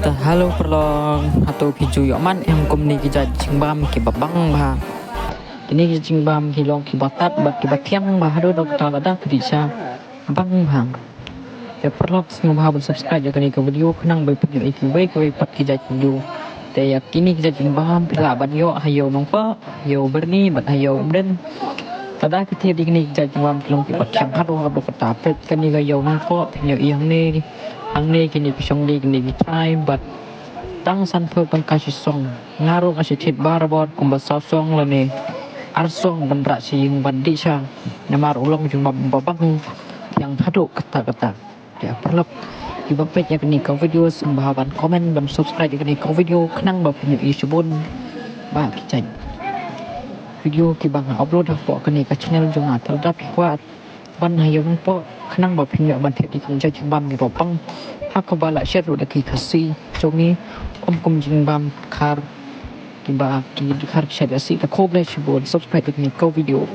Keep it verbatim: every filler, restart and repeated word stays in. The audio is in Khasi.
Hello paralok, hato phi ju ïoh mad em kumne ki jait jingbam kiba bang bha. Kine ki jingbam ki long kiba tad bad kiba thiang bha haduh da kata lada phi dih sha bang bha. Te paralok sngewbha ban subscribe ïa kane ka video khnang ba phin ïoh ïa kiwei kiwei pat ki jait video. Te ïa kine ki jait jingbam phi lah ban ïoh ha ïew Nongpoh, ïew Byrni bad ha ïew Umden. Lada phi thied ïa kine ki jait jingbam ki long kiba thiang haduh haduh kata. Peit kane ka ïew Nongpoh, phin ïoh ïa hangne, hangne kine ki shongdie kine ki trai bad tang sanphew tyngka shi song. Nga ruh nga shu thied barabor kumba saw song lane ar song ban rah sha ïing ban dih sha. Namar u long jingbam uba bang thiang haduh katta katta. Te paralok kiba peit ïa kane ka video sngewbha ban comment ban subscribe ïa kane ka video khnang ba phin ïoh ïa shibun bah ki jait video kiba nga upload hapoh kane ka channel jong nga. Te lada phi kwah ban ha ïew Nongpoh khnang ba phin ïoh ban thied ïa ki jait jingbam kiba bang ha kaba lah shet ruh da ki Khasi jong ngi, kum kum jingbam dkhar kiba ki dkhar ki shet ïa si. Te khublei shibun, subscribe ïa kane ka video.